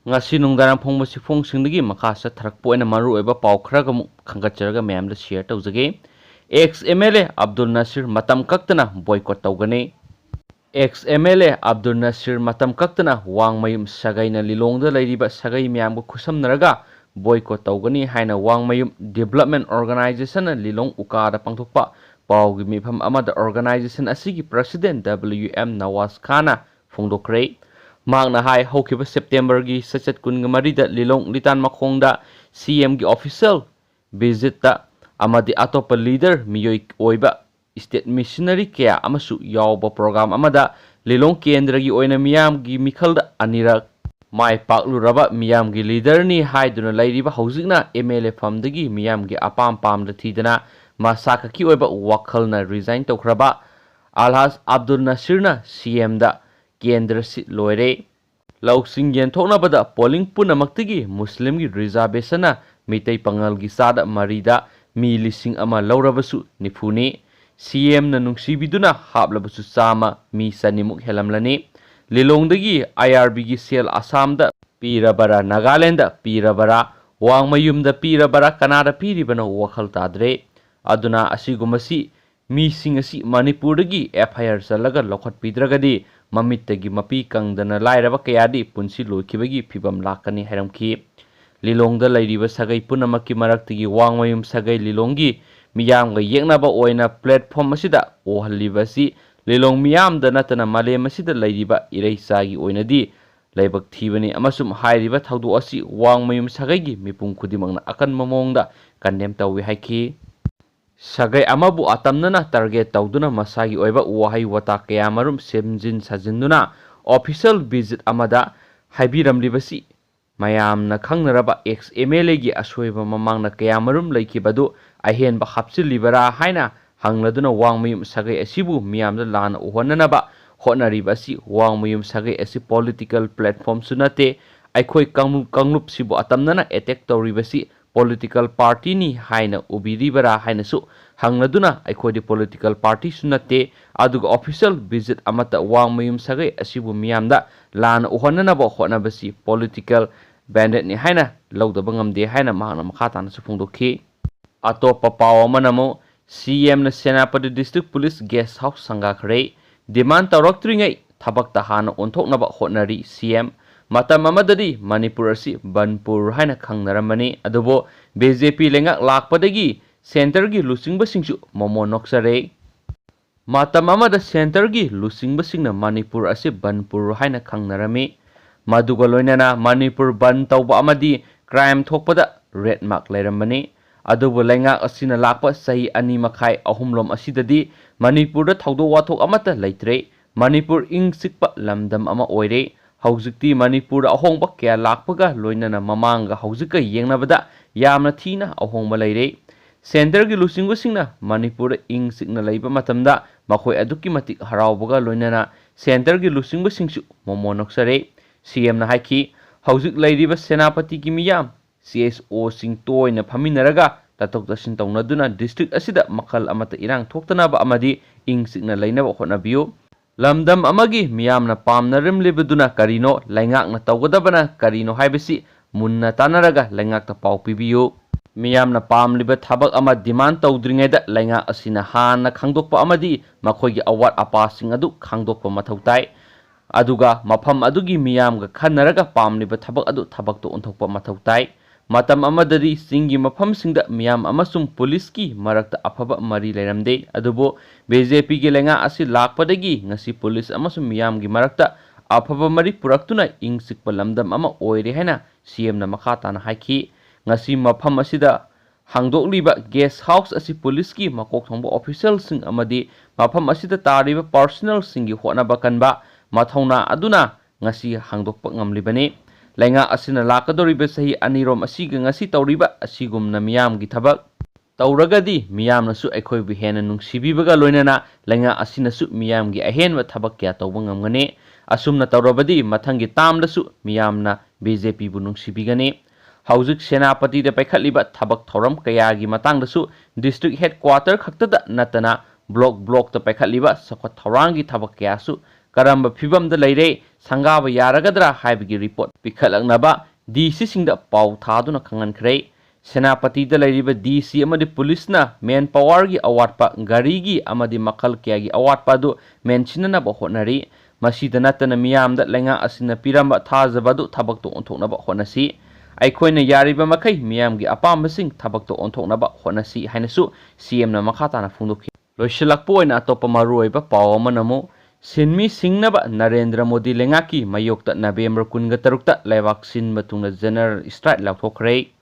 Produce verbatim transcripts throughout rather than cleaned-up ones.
ꯉꯁꯤ ꯅꯨꯡꯗꯥꯡ ꯐꯣꯡꯕ ꯁꯤꯐꯣꯡꯁꯤꯡꯗꯒꯤ ꯃꯈꯥ ꯆꯠꯊꯔꯛꯄ ꯑꯣꯏꯅ ꯃꯔꯨꯑꯣꯏꯕ ꯄꯥꯎ ꯈꯔꯒ ꯑꯃꯨꯛ ꯈꯟꯒꯠꯆꯔꯒ ꯃꯌꯥꯝꯗ share ꯇꯧꯖꯒꯦ꯫ Ex M L A Abdul ꯅꯁꯤꯔ ꯃꯇꯝ ꯀꯛꯇꯅ boycott ꯇꯧꯒꯅꯤ꯫ Ex M L A Abdul ꯅꯁꯤꯔ ꯃꯇꯝ ꯀꯛꯇꯅ ꯋꯥꯡꯃꯌꯨꯝ ꯁꯥꯒꯩꯅ ꯂꯤꯂꯣꯡꯗ ꯂꯩꯔꯤꯕ ꯁꯥꯒꯩ ꯃꯌꯥꯝꯒ ꯈꯨꯠꯁꯝꯅꯔꯒ boycott ꯇꯧꯒꯅꯤ ꯍꯥꯏꯅ ꯋꯥꯡꯃꯌꯨꯝ Development Organizationꯅ ꯂꯤꯂꯣꯡ ꯎꯀꯥꯗ ꯄꯥꯡꯊꯣꯛꯄ ꯄꯥꯎꯒꯤ ꯃꯤꯐꯝ ꯑꯃꯗ organization ꯑꯁꯤꯒꯤ president W M ꯅꯋꯥꯖ ꯈꯥꯟꯅ ꯐꯣꯡꯗꯣꯛꯈ꯭ꯔꯦ꯫ ꯃꯍꯥꯛꯅ ꯍꯥꯏ, ꯍꯧꯈꯤꯕ Septemberꯒꯤ ꯆꯩꯆꯠ ꯀꯨꯟꯃꯔꯤꯗ ꯂꯤꯂꯣꯡ ꯂꯤꯇꯥꯟ ꯃꯈꯣꯡꯗ C Mꯒꯤ official visitꯇ ꯑꯃꯗꯤ ꯑꯇꯣꯞꯄ leader ꯃꯤꯑꯣꯏ ꯑꯣꯏꯕ state missionary ꯀꯌꯥ ꯑꯃꯁꯨ ꯌꯥꯎꯕ program ꯑꯃꯗ ꯂꯤꯂꯣꯡ ꯀꯦꯟꯗ꯭ꯔꯒꯤ ꯑꯣꯏꯅ ꯃꯤꯌꯥꯝꯒꯤ ꯃꯤꯈꯜꯗ ꯑꯅꯤꯔꯛ ꯃꯥꯏ ꯄꯥꯛꯂꯨꯔꯕ ꯃꯤꯌꯥꯝꯒꯤ leaderꯅꯤ ꯍꯥꯏꯗꯨꯅ ꯂꯩꯔꯤꯕ ꯍꯧꯖꯤꯛꯅ M L A ꯐꯝꯗꯒꯤ ꯃꯤꯌꯥꯝꯒꯤ ꯑꯄꯥꯝ ꯄꯥꯝꯗ ꯊꯤꯗꯅ ꯃꯁꯥꯈꯛꯀꯤ ꯑꯣꯏꯕ ꯋꯥꯈꯜꯅ resign ꯇꯧꯈ꯭ꯔꯕ ꯑꯜꯍꯥꯖ ꯑꯕꯗꯨꯜ ꯅꯁꯤꯔꯅ C Mꯗ ꯀꯦꯟꯗ꯭ꯔ ꯁꯤꯠ ꯂꯣꯏꯔꯦ꯫ ꯂꯧꯁꯤꯡ ꯌꯦꯟꯊꯣꯛꯅꯕꯗ polling ꯄꯨꯝꯅꯃꯛꯇꯒꯤ ꯃꯨꯁꯂꯤꯝꯒꯤ reservationꯅ ꯃꯤꯇꯩ ꯄꯥꯉꯜꯒꯤ ꯆꯥꯗ ꯃꯔꯤꯗ ꯃꯤ ꯂꯤꯁꯤꯡ ꯑꯃ ꯂꯧꯔꯕꯁꯨ ꯅꯤꯐꯨꯅꯤ꯫ C Mꯅ ꯅꯨꯡꯁꯤꯕꯤꯗꯨꯅ ꯍꯥꯞꯂꯕꯁꯨ ꯆꯥꯝꯃ, ꯃꯤ ꯆꯅꯤꯃꯨꯛ ꯍꯦꯜꯂꯝꯂꯅꯤ꯫ ꯂꯤꯂꯣꯡꯗꯒꯤ I R Bꯒꯤ ꯁꯦꯜ ꯑꯁꯥꯝꯗ ꯄꯤꯔꯕꯔꯥ, ꯅꯥꯒꯥꯂꯦꯟꯗ ꯄꯤꯔꯕꯔꯥ, ꯋꯥꯡꯃꯌꯨꯝꯗ ꯄꯤꯔꯕꯔꯥ, ꯀꯅꯥꯗ ꯄꯤꯔꯤꯕꯅꯣ ꯋꯥꯈꯜ ꯇꯥꯗ꯭ꯔꯦ꯫ ꯑꯗꯨꯅ ꯑꯁꯤꯒꯨꯝꯕꯁꯤ ꯃꯤꯁꯤꯡ ꯑꯁꯤ ꯃꯅꯤꯄꯨꯔꯗꯒꯤ F I R ꯆꯜꯂꯒ ꯂꯧꯈꯠꯄꯤꯗ꯭ꯔꯒꯗꯤ ꯃꯃꯤꯠꯇꯒꯤ ꯃꯄꯤ ꯀꯪꯗꯅ ꯂꯥꯏꯔꯕ ꯀꯌꯥꯗꯤ ꯄꯨꯟꯁꯤ ꯂꯣꯏꯈꯤꯕꯒꯤ ꯐꯤꯕꯝ ꯂꯥꯛꯀꯅꯤ ꯍꯥꯏꯔꯝꯈꯤ꯫ ꯂꯤꯂꯣꯡꯗ ꯂꯩꯔꯤꯕ ꯁꯥꯒꯩ ꯄꯨꯝꯅꯃꯛꯀꯤ ꯃꯔꯛꯇꯒꯤ ꯋꯥꯡꯃꯌꯨꯝ ꯁꯥꯒꯩ ꯂꯤꯂꯣꯡꯒꯤ ꯃꯤꯌꯥꯝꯒ ꯌꯦꯛꯅꯕ ꯑꯣꯏꯅ platform ꯑꯁꯤꯗ ꯑꯣꯍꯜꯂꯤꯕ ꯑꯁꯤ ꯂꯤꯂꯣꯡ ꯃꯤꯌꯥꯝꯗ ꯅꯠꯇꯅ ꯃꯥꯂꯦꯝ ꯑꯁꯤꯗ ꯂꯩꯔꯤꯕ ꯏꯔꯩꯆꯥꯒꯤ ꯑꯣꯏꯅꯗꯤ ꯂꯥꯏꯕꯛ ꯊꯤꯕꯅꯤ ꯑꯃꯁꯨꯡ ꯍꯥꯏꯔꯤꯕ ꯊꯧꯗꯣꯛ ꯑꯁꯤ ꯋꯥꯡꯃꯌꯨꯝ ꯁꯥꯒꯩꯒꯤ ꯃꯤꯄꯨꯝ ꯈꯨꯗꯤꯡꯃꯛꯅ ꯑꯀꯟꯕ ꯃꯑꯣꯡꯗ condemn ꯇꯧꯏ ꯍꯥꯏꯈꯤ꯫ ꯁꯥꯒꯩ ꯑꯃꯕꯨ ꯑꯇꯝꯅꯅ target ꯇꯧꯗꯨꯅ ꯃꯁꯥꯒꯤ ꯑꯣꯏꯕ ꯋꯥꯍꯩ ꯋꯥꯇꯥ ꯀꯌꯥꯃꯔꯨꯝ ꯁꯦꯝꯖꯤꯟ ꯁꯥꯖꯤꯟꯗꯨꯅ official visit ꯑꯃꯗ ꯍꯥꯏꯕꯤꯔꯝꯂꯤꯕꯁꯤ ꯃꯌꯥꯝꯅ ꯈꯪꯅꯔꯕ ex M L Aꯒꯤ ꯑꯁꯣꯏꯕ ꯃꯃꯥꯡꯗ ꯀꯌꯥꯃꯔꯨꯝ ꯂꯩꯈꯤꯕꯗꯨ ꯑꯍꯦꯟꯕ ꯍꯥꯞꯆꯤꯜꯂꯤꯕꯔꯥ ꯍꯥꯏꯅ ꯍꯪꯂꯗꯨꯅ ꯋꯥꯡꯃꯌꯨꯝ ꯁꯥꯒꯩ ꯑꯁꯤꯕꯨ ꯃꯤꯌꯥꯝꯗ ꯂꯥꯟꯅ ꯎꯍꯟꯅꯅꯕ ꯍꯣꯠꯅꯔꯤꯕ ꯑꯁꯤ ꯋꯥꯡꯃꯌꯨꯝ ꯁꯥꯒꯩ ꯑꯁꯤ political platformꯁꯨ ꯅꯠꯇꯦ꯫ ꯑꯩꯈꯣꯏ ꯀꯥꯡꯂꯨꯞ, ꯀꯥꯡꯂꯨꯞꯁꯤꯕꯨ ꯑꯇꯝꯅꯅ attack ꯇꯧꯔꯤꯕꯁꯤ political partyꯅꯤ ꯍꯥꯏꯅ ꯎꯕꯤꯔꯤꯕꯔꯥ ꯍꯥꯏꯅꯁꯨ ꯍꯪꯂꯗꯨꯅ ꯑꯩꯈꯣꯏꯗꯤ political partyꯁꯨ ꯅꯠꯇꯦ, ꯑꯗꯨꯒ official visit ꯑꯃꯠꯇ ꯋꯥꯡꯃꯌꯨꯝ ꯁꯥꯒꯩ ꯑꯁꯤꯕꯨ ꯃꯤꯌꯥꯝꯗ ꯂꯥꯟꯅ ꯎꯍꯟꯅꯅꯕ ꯍꯣꯠꯅꯕꯁꯤ political banditꯅꯤ ꯍꯥꯏꯅ ꯂꯧꯗꯕ ꯉꯝꯗꯦ ꯍꯥꯏꯅ ꯃꯍꯥꯛꯅ ꯃꯈꯥ ꯇꯥꯅꯁꯨ ꯐꯣꯡꯗꯣꯛꯈꯤ꯫ ꯑꯇꯣꯞꯄ ꯄꯥꯎ ꯑꯃꯅ ꯑꯃꯨꯛ CMꯅ Senapati district police guest house ꯁꯪꯒꯥꯈ꯭ꯔꯦ꯫ Demand ꯇꯧꯔꯛꯇ꯭ꯔꯤꯉꯩ ꯊꯕꯛꯇ ꯍꯥꯟꯅ ꯑꯣꯟꯊꯣꯛꯅꯕ ꯍꯣꯠꯅꯔꯤ CM꯫ ꯃꯇꯝ ꯑꯃꯗꯗꯤ ꯃꯅꯤꯄꯨꯔ ꯑꯁꯤ ꯕꯟꯄꯨꯔ ꯍꯥꯏꯅ ꯈꯪꯅꯔꯝꯕꯅꯤ, ꯑꯗꯨꯕꯨ BJP ꯂꯩꯉꯥꯛ ꯂꯥꯛꯄꯗꯒꯤ centreꯒꯤ ꯂꯨꯆꯤꯡꯕꯁꯤꯡꯁꯨ ꯃꯣꯃꯣꯟ ꯅꯣꯛꯆꯔꯦ꯫ ꯃꯇꯝ ꯑꯃꯗ centreꯒꯤ ꯂꯨꯆꯤꯡꯕꯁꯤꯡꯅ ꯃꯅꯤꯄꯨꯔ ꯑꯁꯤ ꯕꯟꯄꯨꯔ ꯍꯥꯏꯅ ꯈꯪꯅꯔꯝꯃꯤ꯫ ꯃꯗꯨꯒ ꯂꯣꯏꯅꯅ ꯃꯅꯤꯄꯨꯔ ꯕꯟ ꯇꯧꯕ ꯑꯃꯗꯤ crime ꯊꯣꯛꯄꯗ red mark ꯂꯩꯔꯝꯕꯅꯤ꯫ ꯑꯗꯨꯕꯨ ꯂꯩꯉꯥꯛ ꯑꯁꯤꯅ ꯂꯥꯛꯄ ꯆꯍꯤ ꯑꯅꯤ ꯃꯈꯥꯏ ꯑꯍꯨꯝꯂꯣꯝ ꯑꯁꯤꯗꯗꯤ ꯃꯅꯤꯄꯨꯔꯗ ꯊꯧꯗꯣꯛ ꯋꯥꯊꯣꯛ ꯑꯃꯠꯇ ꯂꯩꯇ꯭ꯔꯦ꯫ ꯃꯅꯤꯄꯨꯔ ꯏꯪ ꯆꯤꯛꯄ ꯂꯝꯗꯝ ꯑꯃ ꯑꯣꯏꯔꯦ꯫ ꯍꯧꯖꯤꯛꯇꯤ ꯃꯅꯤꯄꯨꯔꯗ ꯑꯍꯣꯡꯕ ꯀꯌꯥ ꯂꯥꯛꯄꯒ ꯂꯣꯏꯅꯅ ꯃꯃꯥꯡꯒ ꯍꯧꯖꯤꯛꯀ ꯌꯦꯡꯅꯕꯗ ꯌꯥꯝꯅ ꯊꯤꯅ ꯑꯍꯣꯡꯕ ꯂꯩꯔꯦ꯫ Centreꯒꯤ ꯂꯨꯆꯤꯡꯕꯁꯤꯡꯅ ꯃꯅꯤꯄꯨꯔꯗ ꯏꯪ ꯆꯤꯛꯅ ꯂꯩꯕ ꯃꯇꯝꯗ ꯃꯈꯣꯏ ꯑꯗꯨꯛꯀꯤ ꯃꯇꯤꯛ ꯍꯔꯥꯎꯕꯒ ꯂꯣꯏꯅꯅ centreꯒꯤ ꯂꯨꯆꯤꯡꯕꯁꯤꯡꯁꯨ ꯃꯣꯃꯣꯟ ꯅꯣꯛꯆꯔꯦ꯫ CMꯅ ꯍꯥꯏꯈꯤ, ꯍꯧꯖꯤꯛ ꯂꯩꯔꯤꯕ ꯁꯦꯅꯥꯄꯇꯤꯒꯤ ꯃꯤꯌꯥꯝ, CSOꯁꯤꯡ ꯇꯣꯏꯅ ꯐꯝꯃꯤꯟꯅꯔꯒ ꯇꯥꯊꯣꯛ ꯇꯥꯁꯤꯟ ꯇꯧꯅꯗꯨꯅ district ꯑꯁꯤꯗ ꯃꯈꯜ ꯑꯃꯠꯇ ꯏꯔꯥꯡ ꯊꯣꯛꯇꯅꯕ ꯑꯃꯗꯤ ꯏꯪ ꯆꯤꯛꯅ ꯂꯩꯅꯕ ꯍꯣꯠꯅꯕꯤꯌꯨ꯫ ꯂꯝꯗꯝ ꯑꯃꯒꯤ ꯃꯤꯌꯥꯝꯅ ꯄꯥꯝꯅꯔꯝꯂꯤꯕꯗꯨꯅ ꯀꯔꯤꯅꯣ, ꯂꯩꯉꯥꯛꯅ ꯇꯧꯒꯗꯕꯅ ꯀꯔꯤꯅꯣ ꯍꯥꯏꯕꯁꯤ ꯃꯨꯟꯅ ꯇꯥꯟꯅꯔꯒ ꯂꯩꯉꯥꯛꯇ ꯄꯥꯎ ꯄꯤꯕꯤꯌꯨ꯫ ꯃꯤꯌꯥꯝꯅ ꯄꯥꯝꯂꯤꯕ ꯊꯕꯛ ꯑꯃ demand ꯇꯧꯗ꯭ꯔꯤꯉꯩꯗ ꯂꯩꯉꯥꯛ ꯑꯁꯤꯅ ꯍꯥꯟꯅ ꯈꯪꯗꯣꯛꯄ ꯑꯃꯗꯤ ꯃꯈꯣꯏꯒꯤ ꯑꯋꯥꯠ ꯑꯄꯥꯁꯤꯡ ꯑꯗꯨ ꯈꯪꯗꯣꯛꯄ ꯃꯊꯧ ꯇꯥꯏ꯫ ꯑꯗꯨꯒ ꯃꯐꯝ ꯑꯗꯨꯒꯤ ꯃꯤꯌꯥꯝꯒ ꯈꯟꯅꯔꯒ ꯄꯥꯝꯂꯤꯕ ꯊꯕꯛ ꯑꯗꯨ ꯊꯕꯛꯇ ꯑꯣꯟꯊꯣꯛꯄ ꯃꯊꯧ ꯇꯥꯏ꯫ ꯃꯇꯝ ꯑꯃꯗꯗꯤ ꯆꯤꯡꯒꯤ ꯃꯐꯝꯁꯤꯡꯗ ꯃꯤꯌꯥꯝ ꯑꯃꯁꯨꯡ ꯄꯨꯂꯤꯁꯀꯤ ꯃꯔꯛꯇ ꯑꯐꯕ ꯃꯔꯤ ꯂꯩꯔꯝꯗꯦ, ꯑꯗꯨꯕꯨ BJPꯒꯤ ꯂꯩꯉꯥꯛ ꯑꯁꯤ ꯂꯥꯛꯄꯗꯒꯤ ꯉꯁꯤ ꯄꯨꯂꯤꯁ ꯑꯃꯁꯨꯡ ꯃꯤꯌꯥꯝꯒꯤ ꯃꯔꯛꯇ ꯑꯐꯕ ꯃꯔꯤ ꯄꯨꯔꯛꯇꯨꯅ ꯏꯪ ꯆꯤꯛꯄ ꯂꯝꯗꯝ ꯑꯃ ꯑꯣꯏꯔꯦ ꯍꯥꯏꯅ CMꯅ ꯃꯈꯥ ꯇꯥꯅ ꯍꯥꯏꯈꯤ꯫ ꯉꯁꯤ ꯃꯐꯝ ꯑꯁꯤꯗ ꯍꯥꯡꯗꯣꯛꯂꯤꯕ guest house ꯑꯁꯤ ꯄꯨꯂꯤꯁꯀꯤ ꯃꯀꯣꯛ ꯊꯣꯡꯕ officialꯁꯤꯡ ꯑꯃꯗꯤ ꯃꯐꯝ ꯑꯁꯤꯗ ꯇꯥꯔꯤꯕ personnelꯁꯤꯡꯒꯤ ꯍꯣꯠꯅꯕ ꯀꯟꯕ ꯃꯊꯧꯅꯥ ꯑꯗꯨꯅ ꯉꯁꯤ ꯍꯥꯡꯗꯣꯛꯄ ꯉꯝꯂꯤꯕꯅꯤ꯫ ꯂꯩꯉꯥꯛ ꯑꯁꯤꯅ ꯂꯥꯛꯀꯗꯧꯔꯤꯕ ꯆꯍꯤ ꯑꯅꯤꯔꯣꯝ ꯑꯁꯤꯒ ꯉꯁꯤ ꯇꯧꯔꯤꯕ ꯑꯁꯤꯒꯨꯝꯅ ꯃꯤꯌꯥꯝꯒꯤ ꯊꯕꯛ ꯇꯧꯔꯒꯗꯤ ꯃꯤꯌꯥꯝꯅꯁꯨ ꯑꯩꯈꯣꯏꯕꯨ ꯍꯦꯟꯅ ꯅꯨꯡꯁꯤꯕꯤꯕꯒ ꯂꯣꯏꯅꯅ ꯂꯩꯉꯥꯛ ꯑꯁꯤꯅꯁꯨ ꯃꯤꯌꯥꯝꯒꯤ ꯑꯍꯦꯟꯕ ꯊꯕꯛ ꯀꯌꯥ ꯇꯧꯕ ꯉꯝꯒꯅꯤ꯫ ꯑꯁꯨꯝꯅ ꯇꯧꯔꯕꯗꯤ ꯃꯊꯪꯒꯤ termꯗꯁꯨ ꯃꯤꯌꯥꯝꯅ BJPꯕꯨ ꯅꯨꯡꯁꯤꯕꯤꯒꯅꯤ꯫ ꯍꯧꯖꯤꯛ ꯁꯦꯅꯥꯄꯇꯤꯗ ꯄꯥꯏꯈꯠꯂꯤꯕ ꯊꯕꯛ ꯊꯧꯔꯝ ꯀꯌꯥꯒꯤ ꯃꯇꯥꯡꯗꯁꯨ district headquarter ꯈꯛꯇꯗ ꯅꯠꯇꯅ block blockꯇ ꯄꯥꯏꯈꯠꯂꯤꯕ ꯆꯥꯎꯈꯠ ꯊꯧꯔꯥꯡꯒꯤ ꯊꯕꯛ ꯀꯌꯥꯁꯨ ꯀꯔꯝꯕ ꯐꯤꯚꯝꯗ ꯂꯩꯔꯦ, ꯁꯪꯒꯥꯕ ꯌꯥꯔꯒꯗ꯭ꯔꯥ ꯍꯥꯏꯕꯒꯤ report ꯄꯤꯈꯠꯂꯛꯅꯕ DCꯁꯤꯡꯗ ꯄꯥꯎ ꯊꯥꯗꯨꯅ ꯈꯪꯍꯟꯈ꯭ꯔꯦ꯫ ꯁꯦꯅꯥꯄꯇꯤꯗ ꯂꯩꯔꯤꯕ DC ꯑꯃꯗꯤ ꯄꯨꯂꯤꯁꯅ manpowerꯒꯤ ꯑꯋꯥꯠꯄ, ꯒꯥꯔꯤꯒꯤ ꯑꯃꯗꯤ ꯃꯈꯜ ꯀꯌꯥꯒꯤ ꯑꯋꯥꯠꯄ ꯑꯗꯨ ꯃꯦꯟꯁꯤꯟꯅꯅꯕ ꯍꯣꯠꯅꯔꯤ꯫ ꯃꯁꯤꯗ ꯅꯠꯇꯅ ꯃꯤꯌꯥꯝꯗ ꯂꯩꯉꯥꯛ ꯑꯁꯤꯅ ꯄꯤꯔꯝꯕ ꯊꯥꯖꯕ ꯑꯗꯨ ꯊꯕꯛꯇ ꯑꯣꯟꯊꯣꯛꯅꯕ ꯍꯣꯠꯅꯁꯤ꯫ ꯑꯩꯈꯣꯏꯅ ꯌꯥꯔꯤꯕ ꯃꯈꯩ ꯃꯤꯌꯥꯝꯒꯤ ꯑꯄꯥꯝꯕꯁꯤꯡ ꯊꯕꯛꯇ ꯑꯣꯟꯊꯣꯛꯅꯕ ꯍꯣꯠꯅꯁꯤ ꯍꯥꯏꯅꯁꯨ CMꯅ ꯃꯈꯥ ꯇꯥꯅ ꯐꯣꯡꯗꯣꯛꯈꯤ꯫ ꯂꯣꯏꯁꯤꯜꯂꯛꯄ ꯑꯣꯏꯅ ꯑꯇꯣꯞꯄ ꯃꯔꯨꯑꯣꯏꯕ ꯄꯥꯎ ꯑꯃꯅ ꯑꯃꯨꯛ ꯁꯤꯟꯃꯤ ꯁꯤꯡꯅꯕ ꯅꯔꯦꯟꯗ꯭ꯔ ꯃꯣꯗꯤ ꯂꯩꯉꯥꯛꯀꯤ ꯃꯥꯌꯣꯛꯇ November ꯀꯨꯟꯒ ꯇꯔꯨꯛꯇ ꯂꯩꯕꯥꯛ ꯁꯤꯟꯕ ꯊꯨꯡꯅ general strike ꯂꯥꯎꯊꯣꯛꯈ꯭ꯔꯦ꯫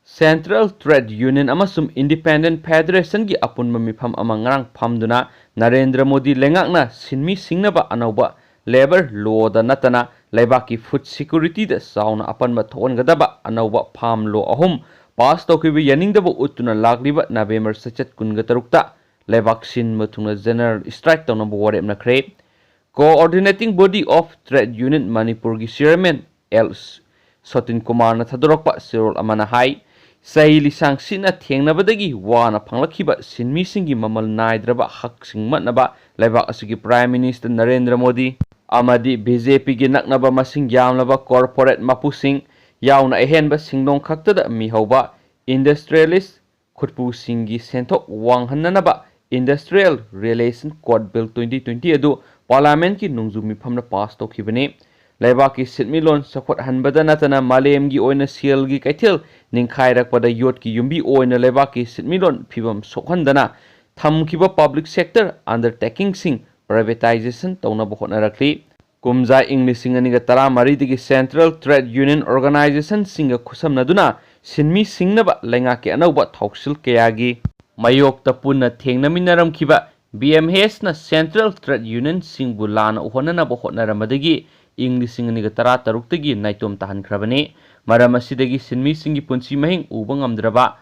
Central Trade Union ꯑꯃꯁꯨꯡ Independent Federationꯒꯤ ꯑꯄꯨꯟꯕ ꯃꯤꯐꯝ ꯑꯃ ꯉꯔꯥꯡ ꯐꯝꯗꯨꯅ ꯅꯔꯦꯟꯗ꯭ꯔ ꯃꯣꯗꯤ ꯂꯩꯉꯥꯛꯅ ꯁꯤꯟꯃꯤ ꯁꯤꯡꯅꯕ ꯑꯅꯧꯕ labour lawꯗ ꯅꯠꯇꯅ ꯂꯩꯕꯥꯛꯀꯤ food securityꯗ ꯆꯥꯎꯅ ꯑꯄꯟꯕ ꯊꯣꯛꯍꯟꯒꯗꯕ ꯑꯅꯧꯕ farm law ꯑꯍꯨꯝ pass ꯇꯧꯈꯤꯕ ꯌꯥꯅꯤꯡꯗꯕ ꯎꯠꯇꯨꯅ ꯂꯥꯛꯂꯤꯕ November ꯆꯩꯆꯠ ꯀꯨꯟꯒ ꯇꯔꯨꯛꯇ ꯂꯩꯕꯥꯛ ꯁꯤꯟꯕ ꯊꯨꯡꯅ general strike ꯇꯧꯅꯕ ꯋꯥꯔꯦꯞꯅꯈ꯭ꯔꯦ꯫ Coordinating Body of Trade Union ꯃꯅꯤꯄꯨꯔꯒꯤ chairman L ꯁꯣꯇꯤꯟ ꯀꯨꯃꯥꯔꯅ ꯊꯥꯗꯣꯔꯛꯄ ꯆꯦꯔꯣꯜ ꯑꯃꯅ ꯍꯥꯏ, ꯆꯍꯤ ꯂꯤꯁꯥꯡ ꯁꯤꯠꯅ ꯊꯦꯡꯅꯕꯗꯒꯤ ꯋꯥꯅ ꯐꯪꯂꯛꯈꯤꯕ ꯁꯤꯟꯃꯤꯁꯤꯡꯒꯤ ꯃꯃꯜ ꯅꯥꯏꯗ꯭ꯔꯕ ꯍꯛ ꯁꯤꯡꯃꯠꯅꯕ ꯂꯩꯕꯥꯛ ꯑꯁꯤꯒꯤ Prime Minister ꯅꯔꯦꯟꯗ꯭ꯔ ꯃꯣꯗꯤ ꯑꯃꯗꯤ BJPꯒꯤ ꯅꯛꯅꯕ ꯃꯁꯤꯡ ꯌꯥꯝꯂꯕ corporate ꯃꯄꯨꯁꯤꯡ ꯌꯥꯎꯅ ꯑꯍꯦꯟꯕ ꯁꯤꯡꯗꯣꯡ ꯈꯛꯇꯗ ꯃꯤꯍꯧꯕ industrialist ꯈꯨꯠꯄꯨꯁꯤꯡꯒꯤ ꯁꯦꯟꯊꯣꯛ ꯋꯥꯡꯍꯟꯅꯅꯕ Industrial Relation Code Bill twenty twenty ꯑꯗꯨ Parliamentꯀꯤ ꯅꯣꯡꯖꯨ ꯃꯤꯐꯝꯅ pass ꯇꯧꯈꯤꯕꯅꯤ꯫ ꯂꯩꯕꯥꯛꯀꯤ ꯁꯤꯟꯃꯤꯠꯂꯣꯟ ꯆꯥꯎꯈꯠꯍꯟꯕꯗ ꯅꯠꯇꯅ ꯃꯥꯂꯦꯝꯒꯤ ꯑꯣꯏꯅ ꯁꯦꯜꯒꯤ ꯀꯩꯊꯦꯜ ꯅꯤꯡꯈꯥꯏꯔꯛꯄꯗ ꯌꯣꯠꯀꯤ ꯌꯨꯝꯕꯤ ꯑꯣꯏꯅ ꯂꯩꯕꯥꯛꯀꯤ ꯁꯤꯟꯃꯤꯠꯂꯣꯟ ꯐꯤꯕꯝ ꯁꯣꯛꯍꯟꯗꯅ ꯊꯝꯈꯤꯕ public sector undertakingꯁꯤꯡ privatization ꯇꯧꯅꯕ ꯍꯣꯠꯅꯔꯛꯂꯤ꯫ ꯀꯨꯝꯖꯥ ꯏꯪ ꯂꯤꯁꯤꯡ ꯑꯅꯤꯒ ꯇꯔꯥꯃꯔꯤꯗꯒꯤ Central Trade Union Organizationꯁꯤꯡꯒ ꯈꯨꯠꯁꯝꯅꯗꯨꯅ ꯁꯤꯟꯃꯤ ꯁꯤꯡꯅꯕ ꯂꯩꯉꯥꯛꯀꯤ ꯑꯅꯧꯕ ꯊꯧꯁꯤꯜ ꯀꯌꯥꯒꯤ ꯃꯥꯌꯣꯛꯇ ꯄꯨꯟꯅ ꯊꯦꯡꯅꯃꯤꯟꯅꯔꯝꯈꯤꯕ BMHꯅ Central Trade Unionꯁꯤꯡꯕꯨ ꯂꯥꯟꯅ ꯎꯍꯟꯅꯅꯕ ꯍꯣꯠꯅꯔꯝꯕꯗꯒꯤ ꯏꯪ ꯂꯤꯁꯤꯡ ꯑꯅꯤꯒ ꯇꯔꯥꯇꯔꯨꯛꯇꯒꯤ ꯅꯥꯏꯇꯣꯝ ꯇꯥꯍꯟꯈ꯭ꯔꯕꯅꯤ꯫ ꯃꯔꯝ ꯑꯁꯤꯗꯒꯤ ꯁꯤꯟꯃꯤꯁꯤꯡꯒꯤ ꯄꯨꯟꯁꯤ ꯃꯍꯤꯡ ꯎꯕ ꯉꯝꯗ꯭ꯔꯕ,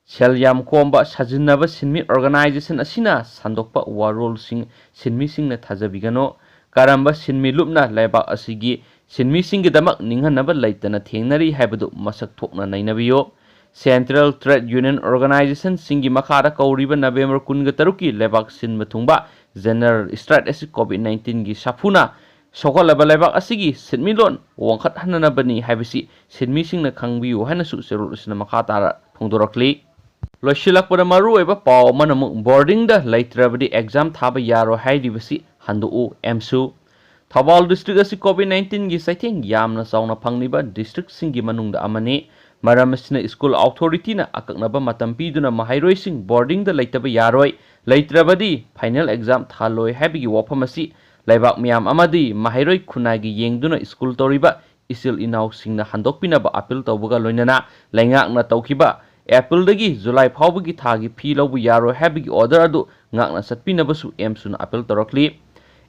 ꯁꯦꯜ ꯌꯥꯝ ꯈꯣꯝꯕ, ꯁꯥꯖꯤꯟꯅꯕ ꯁꯤꯟꯃꯤ organization ꯑꯁꯤꯅ ꯁꯟꯗꯣꯛꯄ ꯋꯥꯔꯣꯜꯁꯤꯡ ꯁꯤꯟꯃꯤꯁꯤꯡꯅ ꯊꯥꯖꯕꯤꯒꯅꯨ꯫ ꯀꯔꯝꯕ ꯁꯤꯟꯃꯤ ꯂꯨꯞꯅ ꯂꯩꯕꯥꯛ ꯑꯁꯤꯒꯤ ꯁꯤꯟꯃꯤꯁꯤꯡꯒꯤꯗꯃꯛ ꯅꯤꯡꯍꯟꯅꯕ ꯂꯩꯇꯅ ꯊꯦꯡꯅꯔꯤ ꯍꯥꯏꯕꯗꯨ ꯃꯁꯛ ꯊꯣꯛꯅ ꯅꯩꯅꯕꯤꯌꯨ꯫ Central Trade Union Organizationꯁꯤꯡꯒꯤ ꯃꯈꯥꯗ ꯀꯧꯔꯤꯕ November ꯀꯨꯟꯒ ꯇꯔꯨꯛꯀꯤ ꯂꯩꯕꯥꯛ ꯁꯤꯟꯕ ꯊꯨꯡꯕ General Strike ꯑꯁꯤ COVID nineteenꯒꯤ ꯁꯥꯐꯨꯅ ꯁꯣꯛꯍꯜꯂꯕ ꯂꯩꯕꯥꯛ ꯑꯁꯤꯒꯤ ꯁꯤꯟꯃꯤꯠꯂꯣꯟ ꯋꯥꯡꯈꯠꯍꯟꯅꯅꯕꯅꯤ ꯍꯥꯏꯕꯁꯤ ꯁꯤꯟꯃꯤꯁꯤꯡꯅ ꯈꯪꯕꯤꯌꯨ ꯍꯥꯏꯅꯁꯨ ꯆꯦꯔꯣꯜ ꯑꯁꯤꯅ ꯃꯈꯥ ꯇꯥꯔ ꯐꯣꯡꯗꯣꯔꯛꯂꯤ꯫ ꯂꯣꯏꯁꯤꯜꯂꯛꯄꯗ ꯃꯔꯨꯑꯣꯏꯕ ꯄꯥꯎ ꯑꯃꯅ ꯑꯃꯨꯛ boardingꯗ ꯂꯩꯇ꯭ꯔꯕꯗꯤ exam ꯊꯥꯕ ꯌꯥꯔꯣꯏ ꯍꯥꯏꯔꯤꯕꯁꯤ ꯍꯟꯗꯣꯛꯎ ꯑꯦꯝꯁꯨ꯫ ꯊꯧꯕꯥꯜ district ꯑꯁꯤ COVID nineteenꯒꯤ ꯆꯩꯊꯦꯡ ꯌꯥꯝꯅ ꯆꯥꯎꯅ ꯐꯪꯂꯤꯕ districtꯁꯤꯡꯒꯤ ꯃꯅꯨꯡꯗ ꯑꯃꯅꯤ꯫ ꯃꯔꯝ ꯑꯁꯤꯅ school authorityꯅ ꯑꯀꯛꯅꯕ ꯃꯇꯝ ꯄꯤꯗꯨꯅ ꯃꯍꯩꯔꯣꯏꯁꯤꯡ boardingꯗ ꯂꯩꯇꯕ ꯌꯥꯔꯣꯏ, ꯂꯩꯇ꯭ꯔꯕꯗꯤ final exam ꯊꯥꯍꯜꯂꯣꯏ ꯍꯥꯏꯕꯒꯤ ꯋꯥꯐꯝ ꯑꯁꯤ ꯂꯩꯕꯥꯛ ꯃꯤꯌꯥꯝ ꯑꯃꯗꯤ ꯃꯍꯩꯔꯣꯏ ꯈꯨꯟꯅꯥꯏꯒꯤ ꯌꯦꯡꯗꯨꯅ school ꯇꯧꯔꯤꯕ ꯏꯆꯤꯜ ꯏꯅꯥꯎꯁꯤꯡꯅ ꯍꯟꯗꯣꯛꯄꯤꯅꯕ appeal ꯇꯧꯕꯒ ꯂꯣꯏꯅꯅ ꯂꯩꯉꯥꯛꯅ ꯇꯧꯈꯤꯕ ꯑꯦꯄ꯭ꯔꯤꯜꯗꯒꯤ ꯖꯨꯂꯥꯏ ꯐꯥꯎꯕꯒꯤ ꯊꯥꯒꯤ ꯐꯤ ꯂꯧꯕ ꯌꯥꯔꯣꯏ ꯍꯥꯏꯕꯒꯤ order ꯑꯗꯨ ꯉꯥꯛꯅ ꯆꯠꯄꯤꯅꯕꯁꯨ ꯑꯦꯝꯁꯨꯅ appeal ꯇꯧꯔꯛꯂꯤ꯫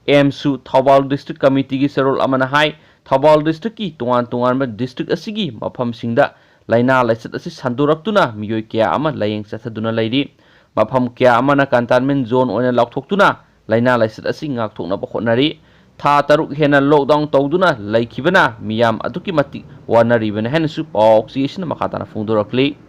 ꯑꯦꯝꯁꯨ ꯊꯧꯕꯥꯜ district committeeꯒꯤ ꯆꯦꯔꯣꯜ ꯑꯃꯅ ꯍꯥꯏ, ꯊꯧꯕꯥꯜ districtꯀꯤ ꯇꯣꯉꯥꯟ ꯇꯣꯉꯥꯟꯕ district ꯑꯁꯤꯒꯤ ꯃꯐꯝꯁꯤꯡꯗ ꯂꯥꯏꯅꯥ ꯂꯥꯏꯆꯠ ꯑꯁꯤ ꯁꯟꯗꯣꯔꯛꯇꯨꯅ ꯃꯤꯑꯣꯏ ꯀꯌꯥ ꯑꯃ ꯂꯥꯏꯌꯦꯡ ꯆꯠꯊꯗꯨꯅ ꯂꯩꯔꯤ꯫ ꯃꯐꯝ ꯀꯌꯥ ꯑꯃꯅ containment zone ꯑꯣꯏꯅ ꯂꯥꯎꯊꯣꯛꯇꯨꯅ ꯂꯥꯏꯅꯥ ꯂꯥꯏꯆꯠ ꯑꯁꯤ ꯉꯥꯛꯊꯣꯛꯅꯕ ꯍꯣꯠꯅꯔꯤ꯫ ꯊꯥ ꯇꯔꯨꯛ ꯍꯦꯟꯅ lockdown ꯇꯧꯗꯨꯅ ꯂꯩꯈꯤꯕꯅ ꯃꯤꯌꯥꯝ ꯑꯗꯨꯛꯀꯤ ꯃꯇꯤꯛ ꯋꯥꯅꯔꯤꯕꯅꯤ ꯍꯥꯏꯅꯁꯨ ꯄꯥꯎ ꯆꯦ ꯑꯁꯤꯅ ꯃꯈꯥ ꯇꯥꯅ ꯐꯣꯡꯗꯣꯔꯛꯂꯤ꯫